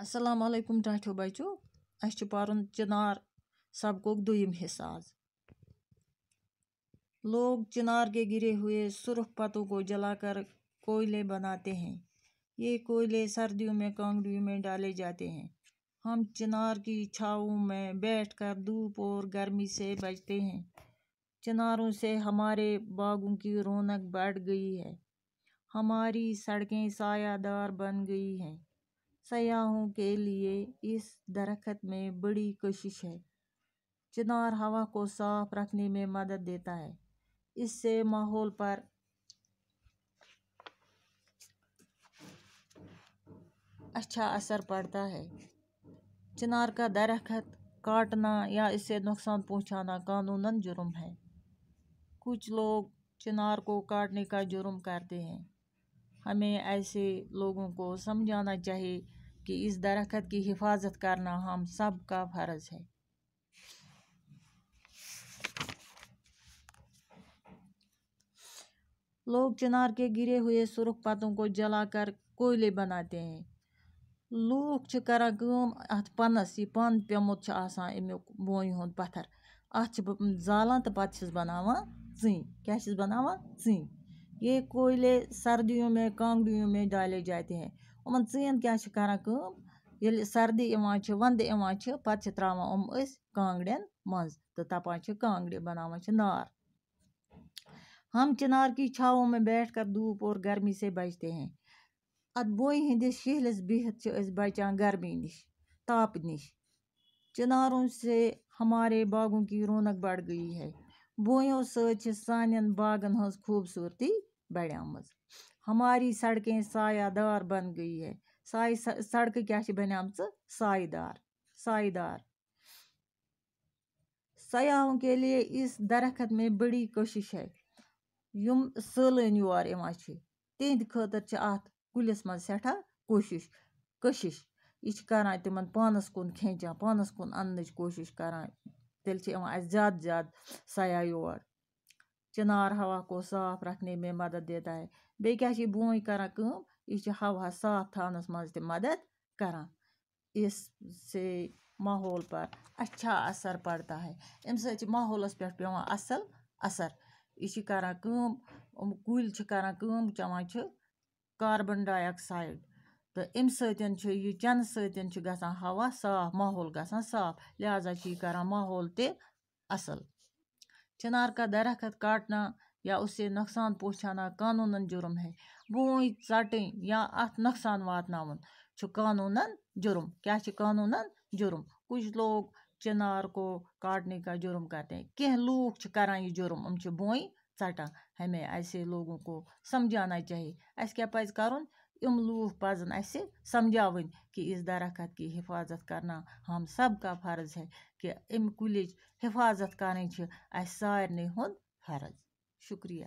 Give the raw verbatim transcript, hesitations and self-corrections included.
السلام علیکم ٹاٹھیو بچو، اسہِ چھُ پرُن چنار سبقُک دوٚیِم حصہٕ آز۔ لوگ چنار کے گرے ہوئے سرخ پتوں کو جلا کر کوئلے بناتے ہیں۔ یہ کوئلے سردیوں میں کانگڑیوں میں ڈالے جاتے ہیں۔ ہم چنار کی چھاؤں میں بیٹھ کر دھوپ اور گرمی سے بچتے ہیں۔ چناروں سے ہمارے باغوں کی رونق بڑھ گئی ہے۔ ہماری سڑکیں سایہ دار بن گئی ہیں۔ سیاحوں کے لیے اس درخت میں بڑی کشش ہے۔ چنار ہوا کو صاف رکھنے میں مدد دیتا ہے۔ اس سے ماحول پر اچھا اثر پڑتا ہے۔ چنار کا درخت کاٹنا یا اسے نقصان پہنچانا قانوناً جرم ہے۔ کچھ لوگ چنار کو کاٹنے کا جرم کرتے ہیں۔ ہمیں ایسے لوگوں کو سمجھانا چاہیے کہ اس درخت کی حفاظت کرنا ہم سب کا فرض ہے۔ لوگ چنار کے گرے ہوئے سرخ پتوں کو جلا کر کوئلے بناتے ہیں۔ لوٗکھ چھِ کران کٲم، اَتھ پَنَس، یہِ پَن پیوٚمُت چھُ آسان اَمیُک بونہِ ہُنٛد پَتھر، اَتھ چھِ ب-، زالان تہٕ پَتہٕ چھِس بَناوان ژٕنۍ۔ کیٛاہ چھِس بَناوان؟ ژٕنۍ۔ یہ کوئلے سردیوں میں کانگڑیوں میں ڈالے جاتے ہیں۔ یِمَن ژٕنٮ۪ن کیٛاہ چھِ کران کٲم؟ ییٚلہِ سردی یِوان چھِ، وَندٕ یِوان چھِ، پَتہٕ چھِ ترٛاوان یِم أسۍ کانگڑٮ۪ن منٛز تہٕ تَپان چھِ کانگڑِ، بَناوان چھِ نار۔ ہم چنار کی چھاؤں میں بیٹھ کر دھوپ اور گرمی سے بچتے ہیں۔ اَتھ بونہِ ہٕنٛدِس شِہلِس بِہِتھ چھِ أسۍ بچان گرمی نِش، تاپہٕ نِش۔ چناروں سے ہمارے باغوں کی رونق بڑھ گئی ہے۔ بونیو سۭتۍ چھِ سانٮ۪ن باغن ہٕنٛز خوٗبصوٗرتی بڑیمٕژ۔ ہماری سڑکیں سایہ دار بن گئی ہے۔ سایہِ س-، سڑکہٕ کیٛاہ چھِ بنیمژٕ؟ سایہِ دار، سایہِ دار۔ سیاحوں کے لیے اس درخت میں بڑی کشش ہے۔ یِم سٲلٲنۍ یور یِوان چھِ، تِہنٛدِ خٲطرٕ چھِ اَتھ کُلِس منٛز سٮ۪ٹھاہ کوٗشِش، کٔشِش۔ یہِ چھِ کران تِمن پانَس کُن کھینچان، پانَس کُن اَننٕچ کوٗشِش کران۔ تیٚلہِ چھِ یِوان اَسہِ زیادٕ زیادٕ سیاح یور۔ چنار ہوا کو صاف رکھنے میں مدد دیتا ہے۔ بیٚیہِ کیٛاہ چھِ یہِ بونۍ کران کٲم؟ یہِ چھِ ہوا صاف تھاونَس منٛز تہِ مدد کران۔ اس سے ماحول پر اچھا اثر پڑتا ہے۔ اَمہِ سۭتۍ چھِ ماحولَس پٮ۪ٹھ پٮ۪وان اَصٕل اَثر۔ یہِ چھِ کران کٲم، یِم کُلۍ چھِ کران کٲم، چٮ۪وان چھِ کاربن ڈاے آکسائڈ۔ تہٕ اَمہِ سۭتۍ چھُ یہِ چٮ۪نہٕ سۭتۍ چھُ گژھان ہوا صاف، ماحول گژھان صاف، لہذا چھُ یہِ کران ماحول تہِ اَصٕل۔ چنار کا درخت کاٹنا یا اسے نقصان پہنچانا قانوناً جرم ہے۔ بونۍ ژٹٕنۍ یا اَتھ نۄقصان واتناوُن چھُ قانوناً جرم۔ کیٛاہ چھُ قانوناً جرم؟ کچھ لوگ چنار کو کاٹنے کا جرم کرتے ہیں۔ کینٛہہ لوٗکھ چھِ کران یہِ جرم، یِم چھِ بونۍ ژٹان۔ ہمیں ایسے لوگوں کو سمجھانا چاہیے۔ اَسہِ کیٛاہ پَزِ کَرُن؟ یِم لوٗکھ پَزَن اَسہِ سمجھاوٕنۍ کہ اس درخت کی حفاظت کرنا ہم سب کا فرض ہے، کہ اَمہِ کُلِچ حفاظت کَرٕنۍ چھِ اَسہِ سارنٕے ہُنٛد فرض۔ شُکریہ۔